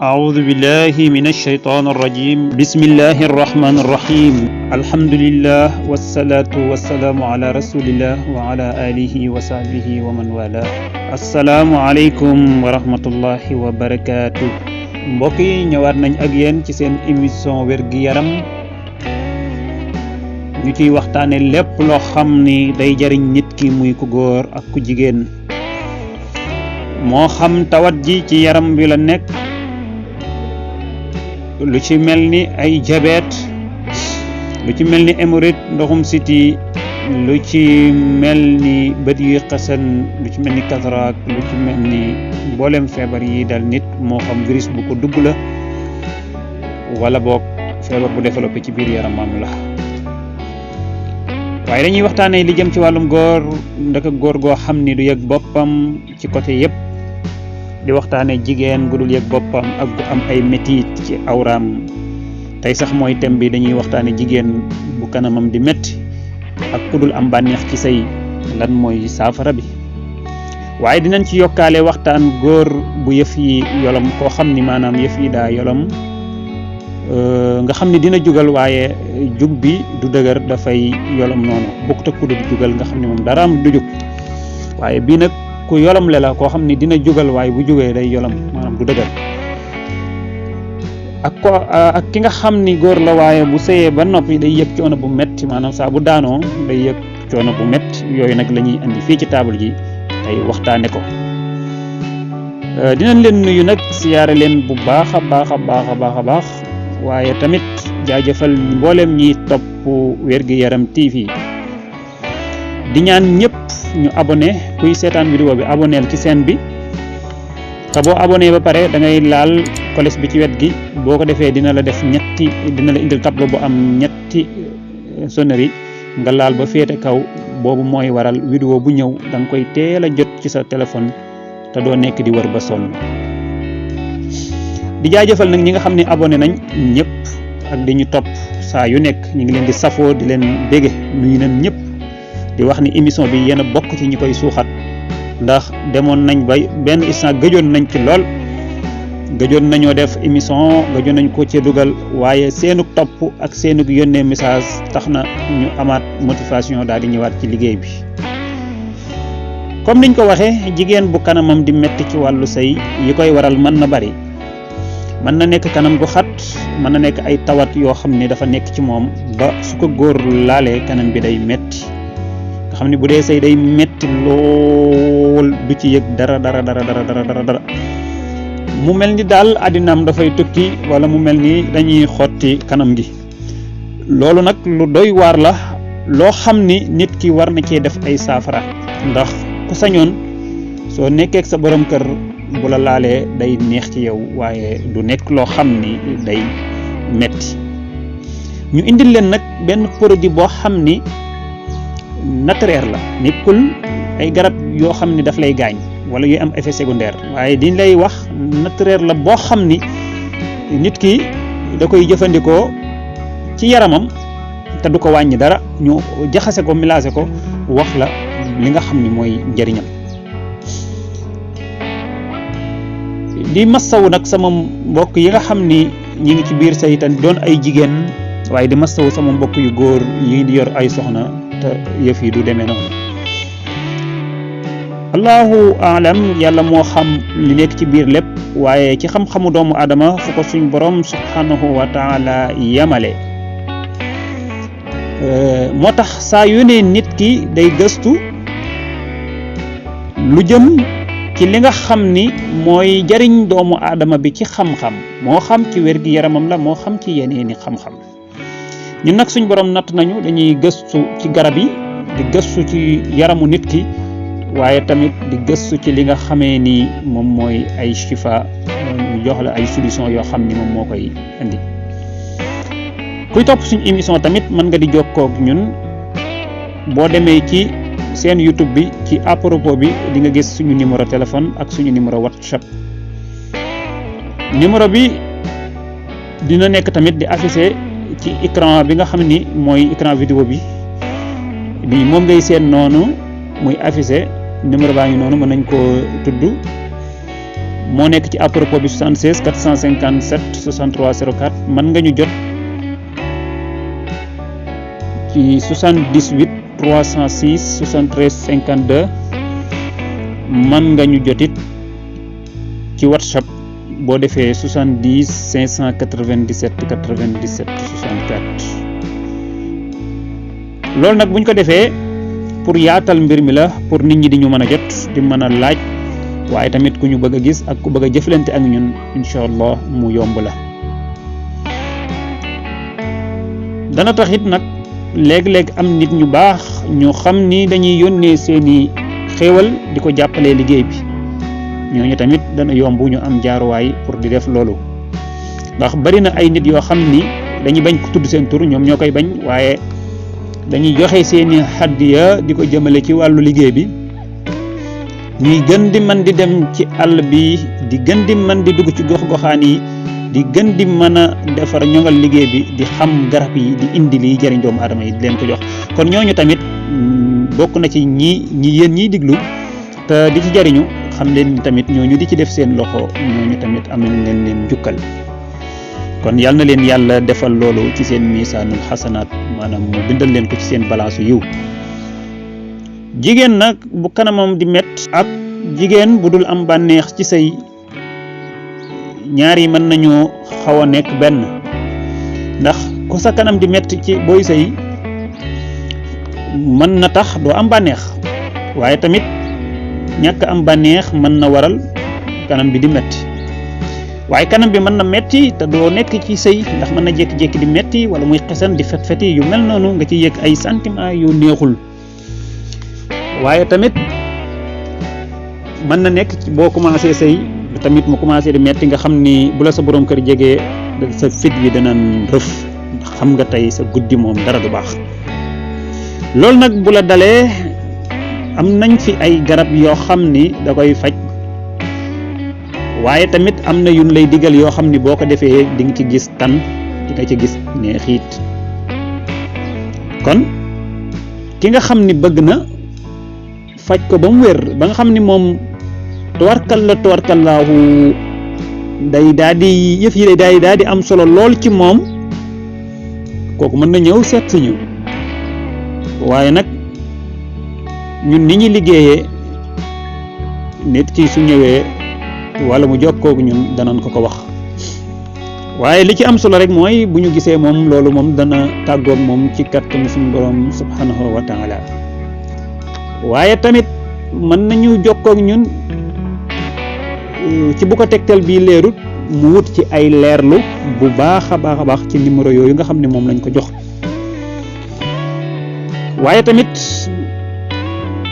أعوذ بالله من الشيطان الرجيم بسم الله الرحمن الرحيم الحمد لله والصلاة والسلام على رسول الله وعلى آله وصحبه ومن والاه السلام عليكم ورحمة الله وبركاته mbokk yi ñëwaat nañ ak yéen ci seen émission wérgu yaram ñu ciy waxtaane lépp loo xam ni day jariñ nit ki muy ku góor ak ku jigéen moo xam tawat ji ci yaram bi la nekk lu ci mel ni ay diabète lu ci mel ni hémorroïde ndoxum siti lu ci mel ni bët yi xasan lu ci mel ni cataracte lu ci mel ni mboolem feebar yi dal nit moo xam virus bu ko dugg la wala boog feebar bu développé ci biir yaramam la waaye dañuy waxtaanee li jëm ci wàllum góor ndaka góor goo xam ni du yëg boppam ci côté yépp di waxtaane jigéen gu dul yëg boppam ak gu am ay métit ci awraam tey sax mooy thème bi dañuy waxtaane jigéen bu kanamam di métti ak ku dul am bànneex ci say lan mooy saafara bi waaye dinañ ci yokkaale waxtaan góor bu yëf yi yolom koo xam ni maanaam yëf yi daa yolom nga xam ni dina jugal waaye jug bi du dëgër dafay yolom noonu bokkut ak ku dul jugal nga xam ni moom dara am du jug waaye bii nag ku yolom le la koo xam ni dina jugal waaye bu jugee day yolom maanaam du dëgër ak ki nga xam ni góor la waaye bu sëyee ba noppi day yëg coono bu metti maanaam saa bu daanoo day yëg coono bu metti yooyu nag la ñuy andi fii ci table ji tey waxtaane ko dinañ leen nuyu nag siyaare leen bu baax a baax a baax a baax a baax waaye tamit jaajëfal mboolem ñiy topp wérgu yaram TV di ñaan ñëpp ñu abonné kuy seetaan vidéo bi abonneel ci chaîne bi te boo abonné ba pare da ngay laal cloche bi ci wet gi boo ko defee dina la indil tableau bu am ñetti sonnerie nga laal ba féete kaw boobu mooy waral vidéo bu ñëw da nga koy teel a jot ci sa téléphone te doo nekk di wër ba sonn di jaajëfal nag ñi nga xam ne abonné nañ ñëpp ak di ñu topp saa yu nekk ñu ngi leen di safoo di leen bége nuyu nañ ñëpp di wax ni émission bi yéen a bokk ci ñi koy suuxat ndax demoon nañ bay benn instant gëjoon nañ ci lool gëjoon nañoo def émission gëjoon nañ ko ci dugal waaye seenug topp ak seenug yónnee message tax na ñu amaat motivation daal di ñëwaat ci liggéey bi comme niñ ko waxee jigéen bu kanamam di metti ci wàllu sëy yi koy waral mën na bari mën na nekk kanam gu xat mën na nekk ay tawat yoo xam ni dafa nekk ci moom ba su ko góor laalee kanam bi day metti nga xam ni bu dee sëy day metti lool du ci yëg dara mu mel ni daal àddinaam dafay tukki wala mu mel ni dañuy xotti kanam gi loolu nag lu doy waar la loo xam ni nit ki war na cee def ay saafara ndax ku sañoon soo nekkee ak sa borom kër bu la laalee day neex ci yow waaye du nekk loo xam ni day metti ñu indil leen nag benn produit boo xam ni naturel la nekkul ay garab yoo xam ni daf lay gaañ wala yuy am effet secondaire waaye diñ lay wax naturel la boo xam ni nit ki da koy jëfandikoo ci yaramam te du ko wàññi dara ñu jaxase ko mélangé ko wax la li nga xam ni mooy njëriñam di massawu nag sama mbokk yi nga xam ni ñi ngi ci biir sëy te doon ay jigéen waaye di massawu sama mbokk yu góor yi di yor ay soxna te yëf yi du demee noonu allahu alam yàlla moo xam li nekk ci biir lépp waaye ci xam-xamu doomu aadama fu ko suñ borom subhanahu wa taala yamale moo tax saa yu ne nit ki day gëstu lu jëm ci li nga xam ni mooy jariñ doomu aadama bi ci xam-xam moo xam ci wér gi yaramam la moo xam ci yeneeni xam-xam ñun nag suñ borom natt nañu dañuy gëstu ci garab yi di gëstu ci yaramu nit ki waaye tamit di gëstu ci li nga xamee ni moom mooy ay shifa ñu jox la ay solution yoo xam ni moom moo koy indi kuy topp suñu émission tamit mën nga di jokkoo ak ñun boo demee ci seen YouTube bi ci à propos bi di nga gis suñu numéro téléphone ak suñu numéro WhatsApp numéro bi dina nekk tamit di affiché ci écran bi nga xam ni mooy écran vidéo bi moom ngay seen noonu muy affiché numéro baa ngi noonu mën nañ koo tudd moo nekk ci à propos bi 76 457 63 04 mën nga ñu jot ci 78 306 73 52 mën nga ñu jotit ci WhatsApp boo defee 70 597 97 64 loolu nag buñ ko defee pour yaatal mbir mi la pour nit ñi di ñu mën a jot di mën a laaj waaye tamit ku ñu bëgg a gis ak ku bëgg a jëflante ak ñun incha allah mu yomb la. dana taxit nag léeg-léeg am nit ñu baax ñu xam ni dañuy yónnee seeni xéewal di ko jàppalee liggéey bi ñooñu tamit dana yomb ñu am jaaruwaay pour di def loolu ndax bari na ay nit yoo xam ni dañuy bañ ko tudd seen tur ñoom ñoo koy bañ waaye dañuy joxe seeni hadiya di ko jëmale ci wàllu liggéey bi ñuy gën di mën di dem ci àll bi di gën di mën di dugg ci gox-goxaan yi di gën di mën a defar ñoŋal liggéey bi di xam garab yi di indi liy jëriñ doomu aadama yi di leen ko jox kon ñooñu tamit bokk na ci ñi yéen ñiy diglu te di ci jëriñu xam leen ni tamit ñooñu di ci def seen loxo ñooñu tamit am nañ leen jukkal kon yal na leen yàlla defal loolu ci seen misaanul xasanaat maanaam mu bindal leen ko ci seen balaasu yiw jigéen nag bu kanamam di met ak jigéen bu dul am bànneex ci say ñaar yi mën nañoo xaw a nekk benn ndax ku sa kanam di metti ci booy sëy mën na tax doo am bànneex waaye tamit ñàkk am bànneex mën na waral kanam bi di metti waaye kanam bi mën na metti te doo nekk ci sëy ndax mën na jékki-jékki di metti wala muy xesan di fet-feti yu mel noonu nga ci yëg ay sentiment yu neexul waaye tamit mën na nekk boo commencé sëy tamit mu commencé di metti nga xam ni bu la sa borom kër jegee sa fit bi dana rëf xam nga tey sa guddi moom dara du baax loolu nag bu la dalee am nañ fi ay garab yoo xam ni da koy faj waaye tamit am na yun lay digal yoo xam ni boo ko defee di nga ci gis tan di nga ci gis neexiit kon ki nga xam ni bëgg na faj ko ba mu wér ba nga xam ni moom tuwarkallaahu day daal di yëf yi day daal di am solo lool ci moom kooku mën na ñëw seet si ñu waaye nag ñun ni ñuy liggéeyee nit ki su ñëwee wala mu jokkoo ak ñun danañ ko wax waaye li ci am solo rek mooy bu ñu gisee moom loolu moom dana tàggoog moom ci kattanu suñu borom subhanahu wa taala waaye tamit mën nañu jokkoo ak ñun ci bu ko tegtal bii leerut mu wut ci ay leerlu bu baax a baax ci numéro yooyu nga xam ne moom lañ ko jox waaye tamit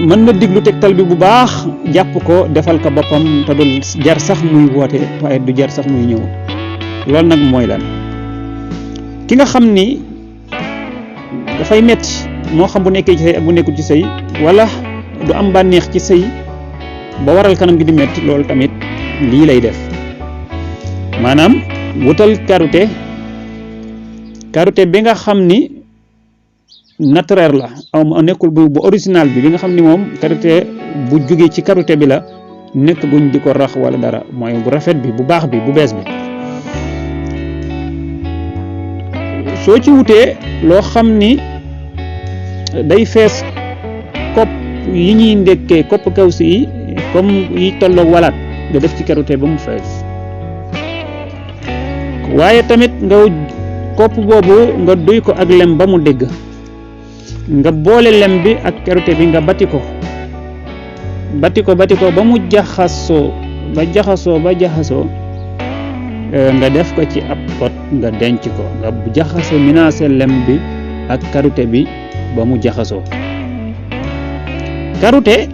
mën na diglu tegtal bi bu baax jàpp ko defal ko boppam te du jar sax muy woote waaye du jar sax muy ñëw loolu nag mooy lan ki nga xam ni dafay metti moo xam bu nekkee ci sëy ak bu nekkul ci sëy wala du am bànneex ci sëy ba waral kanam gi di metti loolu tamit lii lay def maanaam wutal karité bi nga xam ni naturel la am nekkul bu original bi nga xam ni moom karité bu jógee ci karité bi la nekk guñ di ko rax wala dara mooy bu rafet bi bu baax bi bu bees bi soo ci wutee loo xam ni day fees kopp yi ñuy ndekkee kopp kaw si yi comme yi tolloog walaat nga def ci karité ba mu fees waaye tamit nga kopp boobu nga duy ko ak lem ba mu dégg nga boole lem bi ak karité bi nga bati ko ba mu jaxasoo nga def ko ci ab pot nga denc ko nga jaxase minaase lem bi ak karité bi ba mu jaxasoo karité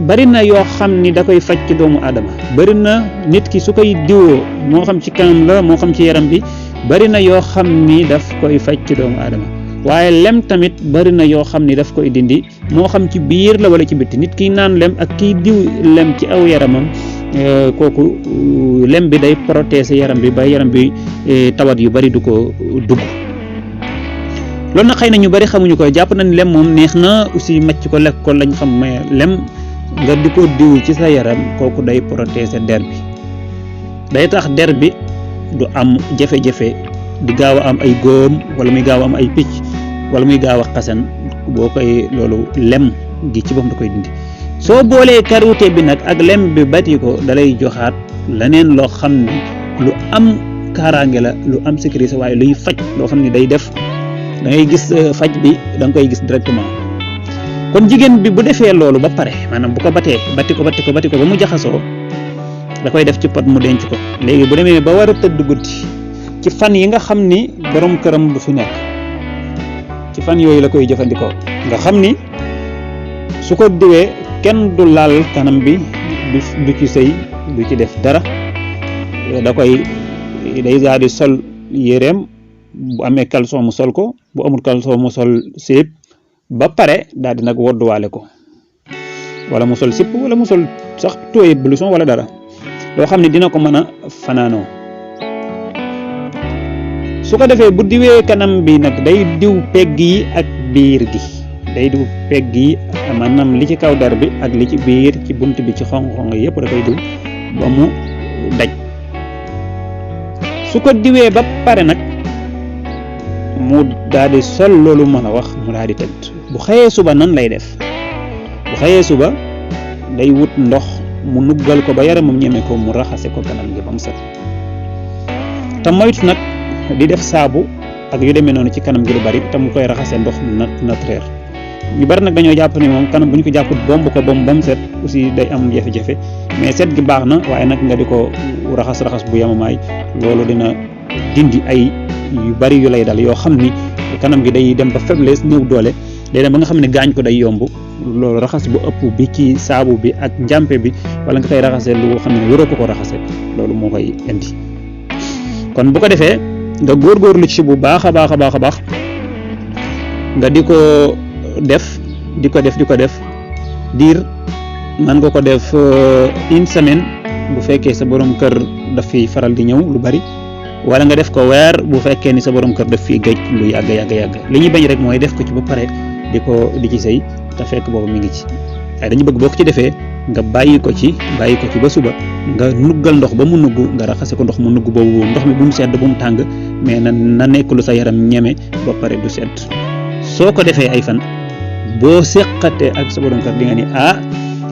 bari na yoo xam ni da koy faj ci doomu aadama bari na nit ki su koy diwoo moo xam ci kanam la moo xam ci yaram bi bari na yoo xam ni daf koy faj ci doomu aadama waaye lem tamit bari na yoo xam ni daf koy dindi moo xam ci biir la wala ci bitti nit ki naan lem ak kiy diw lem ci aw yaramam kooku lem bi day protéger yaram bi ba yaram bi tawat yu bari du ko dugg loolu nag xëy na ñu bari xamuñu ko jàpp nañ lem moom neex na aussi macc ko lekk ko lañ xam mais lem nga di ko diw ci sa yaram kooku day protéger der bi day tax der bi du am jafe-jafe di gaaw a am ay góom wala muy gaaw a am ay picc wala muy gaaw a xasan boo koy loolu lem gi ci boppam da koy dindi soo boolee karité bi nag ak lem bi bati ko dalay joxaat leneen loo xam ne lu am kaaraange la lu am sécurité waaye luy faj loo xam ne day def da ngay gis faj bi da nga koy gis directement kon jigéen bi bu defee loolu ba pare maanaam bu ko bati ko ba mu jaxasoo da koy def ci pot mu denc ko léegi bu demee ba war a tëdd guddi ci fan yi nga xam ni borom këram du fi nekk ci fan yooyu la koy jëfandikoo nga xam ni su ko diwee kenn du laal kanam bi du ci sëy du ci def dara da koy day daal di sol yéreem bu amee caleçon mu sol ko bu amul caleçon mu sol sip ba pare daal di nag wodduwaale ko wala mu sol sipp wala mu sol sax tooy blouson wala dara loo xam ne dina ko mën a fanaanoo su ko defee bu diwee kanam bi nag day diw pegg yi ak biir gi day diw pegg yi maanaam li ci kaw der bi ak li ci biir ci bunt bi ci xonq-xonq yëpp da koy diw ba mu daj su ko diwee ba pare nag mu daal di sol loolu mën a wax mu daal di tëdd bu xëyee suba nan lay def bu xëyee suba day wut ndox mu nuggal ko ba yaramam ñeme ko mu raxase ko kanam gi ba mu set te moytu nag di def saabu ak yu demee noonu ci kanam gi lu bari te mu koy raxase ndox naturel ñu bari nag dañoo jàpp ni moom kanam bu ñu ko jàpput bomb ko ba mu set aussi day am jafe-jafe mais set gi baax na waaye nag nga di ko raxas bu yamamaay loolu dina dindi ay yu bari yu lay dal yoo xam ni kanam gi day dem ba faiblesse néew doole day dem ba nga xam ne gaañ ko day yomb loolu raxas bu ëpp bi ci saabu bi ak njàmpe bi wala nga koy raxasee lu xam ne waroo ko rafase loolu moo koy indi kon bu ko defee nga góorgóorlu ci bu baax a baax nga di ko def diir man nga ko def une semaine bu fekkee sa borom kër daf fi faral di ñëw lu bari wala nga def ko weer bu fekkee ni sa borom kër daf fi gëj lu yàgg li ñuy bañ rek mooy def ko ci ba pare di ci sëy te fekk boobu mi ngi ci waaye dañu bëgg boo ko ci defee nga bàyyi ko ci ba suba nga nuggal ndox ba mu nugg nga raxase ko ndox mu nugg boobu ndox mi bu mu sedd bu mu tàng mais na nekk lu sa yaram ñeme ba pare du sedd soo ko defee ay fan boo seqatee ak sa borom kër di nga ni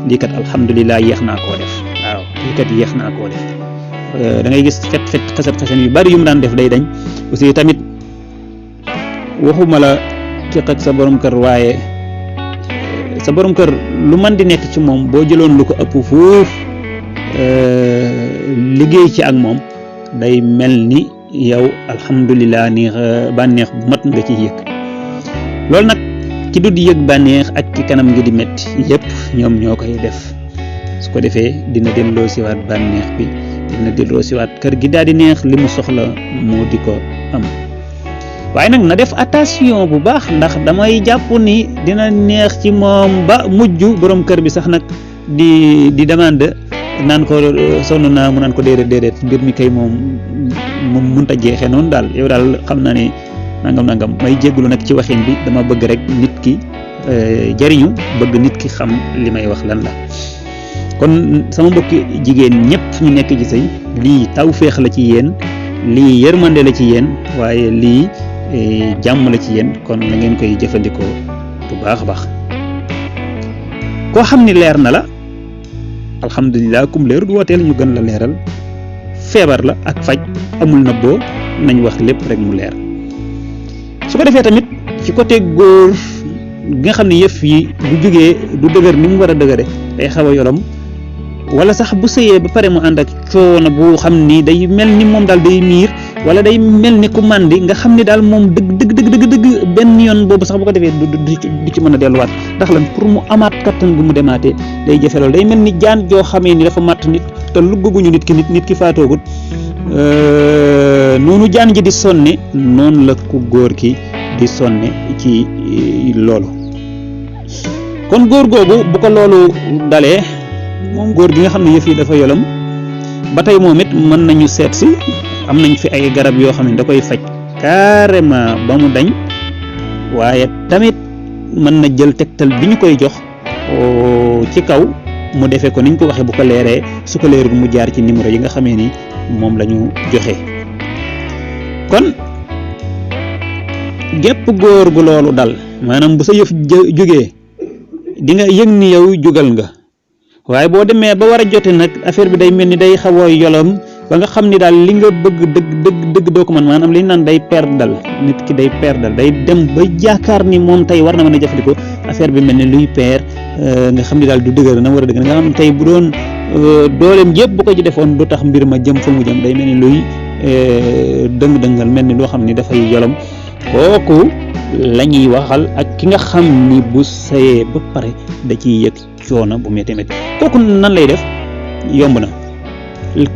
lii kat alhamdulilah yéex naa koo def waaw lii kat yéex naa koo def da ngay gis fet xasan yu bari yu mu daan def day dañ aussi tamit waxuma la fiq ak sa borom kër waaye sa borom kër lu mën di nekk ci moom boo jëloon lu ko ëpp foofu liggéey ci ak moom day mel ni yow alhamdulilah ni bànneex bu mat nga ci yëg loolu nag ci du di yëg bànneex ak ci kanam gi di metti yëpp ñoom ñoo koy def su ko defee dina delloo siwaat bànneex bi dina delloo siwaat kër gi daal di neex li mu soxla moo di ko am waaye nag na def attention bu baax ndax damay jàpp ni dina neex ci moom ba mujj borom kër bi sax nag di demande naan ko sonn naa mu naan ko déedéet mbir mi kay moom mënut a jeexee noonu daal yow daal xam naa ne nangam may jégalu nag ci waxin bi dama bëgg rek nit ki jariñu bëgg nit ki xam li may wax lan la kon sama mbokki jigéen ñëpp ñu nekk ci sëy lii tawféex la ci yéen lii yërmande la ci yéen waaye lii jàmm la ci yéen kon na ngeen koy jëfandikoo bu baax a baax koo xam ni leer na la alhamdulilah kum leerul wooteel ñu gën la leeral feebar la ak faj amul na boo nañ wax lépp rek mu leer su ko defee tamit ci côté góor gi nga xam ne yëf yi bu jógee du dëgër ni mu war a dëgëre day xaw a yolom wala sax bu sëyee ba pare mu ànd ak coono bu xam ni day mel ni moom daal day miir wala day mel ni ku màndi nga xam ni daal moom dëgg benn yoon boobu sax bu ko defee du ci mën a delluwaat ndax lan pour mu amaat kattan gu mu demaatee day jafe loolu day mel ni jaan joo xamee ni dafa màtt nit te lugguguñu nit ki faatoogut noonu jaan ji di sonne noonu la ku góor ki di sonne ci loolu kon góor googu bu ko loolu dalee moom góor gi nga xam ne yëf yi dafa yolam ba tey moom it mën nañu seet si am nañ fi ay garab yoo xam ne da koy faj carrément ba mu dañ waaye tamit mën na jël tegtal bi ñu koy jox ci kaw mu defee ko niñ ko waxee bu ko leeree su ko leerul mu jaar ci numéro yi nga xamee ni moom la ñu joxe. kon gépp góor gu loolu dal maanaam bu sa yëf jógee di nga yëg ni yow jugal nga waaye boo demee ba war a jote nag affaire bi day mel ni day xaw a yolom ba nga xam ni daal li nga bëgg dëgg doo ko mën maanaam li ñu naan day perdal nit ki day perdal day dem ba jaakaar ni moom tey war na mën a jëfandikoo affaire bi mel ni luy peer nga xam ni daal du dëgër na war a dëgër nga xam tey bu doon dooleem yëpp bu ko ci defoon du tax mbir ma jëm fa mu jëm day mel ni luy dëng-dëngal mel ni loo xam ni dafay yolom kooku la ñuy waxal ak ki nga xam ni bu sayee ba pare da ciy yëg coono bu métti métti kooku nan lay def yomb na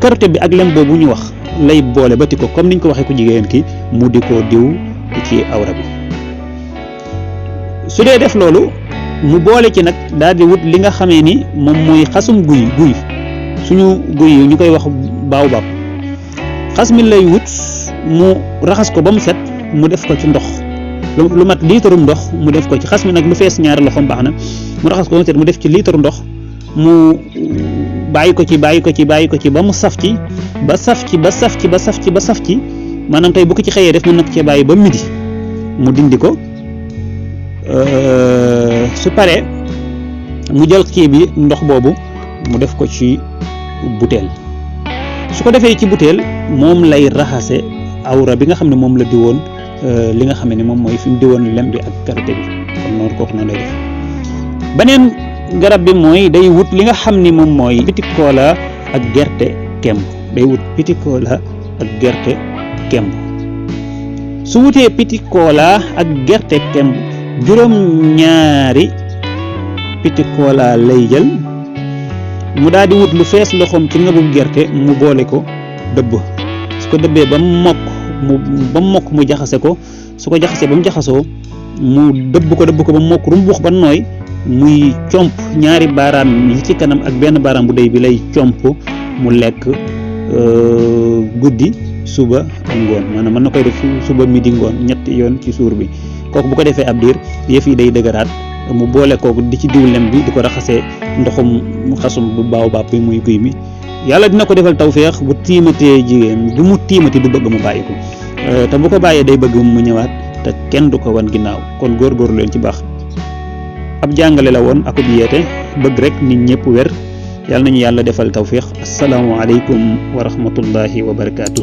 karité bi ak lem boobu ñu wax lay boole ba ti ko comme niñ ko waxee ko jigéen ki mu di ko diw ci awra bi su dee def loolu mu boole ci nag daal di wut li nga xamee ni moom mooy xasum guy suñu guy yi ñu koy wax baobab xas mi lay wut mu raxas ko ba mu set mu def ko ci ndox lu mat liitarum ndox mu def ko ci xas mi nag lu fees ñaari loxoom baax na mu raxas ko ba mu set mu def ci liitaru ndox mu bàyyi ko ci ba mu saf ci ba saf ci maanaam tey bu ko ci xëyee def mën na ko cee bàyyi ba midi mu dindi ko su paree mu jël kii bi ndox boobu mu def ko ci butéel su ko defee ci butéel moom lay raxase awra bi nga xam ne moom la diwoon li nga xam ne moom mooy fi mu diwoon lem bi ak karité bi kon noonu kooku noonu lay def beneen garab bi mooy day wut li nga xam ni moom mooy petit cola ak gerte kemb day wut petit cola ak gerte kemb su wutee petit cola ak gerte kemb juróom-ñaari petit cola lay jël mu daal di wut lu fees loxoom ci ngëbu gerte mu boole ko dëbb su ko dëbbee ba mokk mu jaxase ko su ko jaxasee ba mu jaxasoo mu dëbb ko ba mokk rumbux ba nooy muy comp ñaari baaraam yi ci kanam ak benn baaraam bu dey bi lay comp mu lekk guddi suba ak ngoon maanaam mën na koy def suba midi ngoon ñetti yoon ci suur bi kooku bu ko defee ab diir yëf yi day dëgëraat mu boole kooku di ci diw lem bi di ko raxasee ndoxum xasum bu baaw baab bi muy guy mi yàlla dina ko defal tawféex bu tiimatee jigéen du mu tiimati du bëgg mu bàyyi ko te bu ko bàyyee day bëgg mu ñëwaat te kenn du ko wan ginnaaw kon góorgóorlu leen ci baax ab jàngale la woon akub yeete bëgg rek nit ñëpp wér yàlla nañu yàlla defal tawféex assalaamu aleykum wa rahmatullahi wa barakaatu.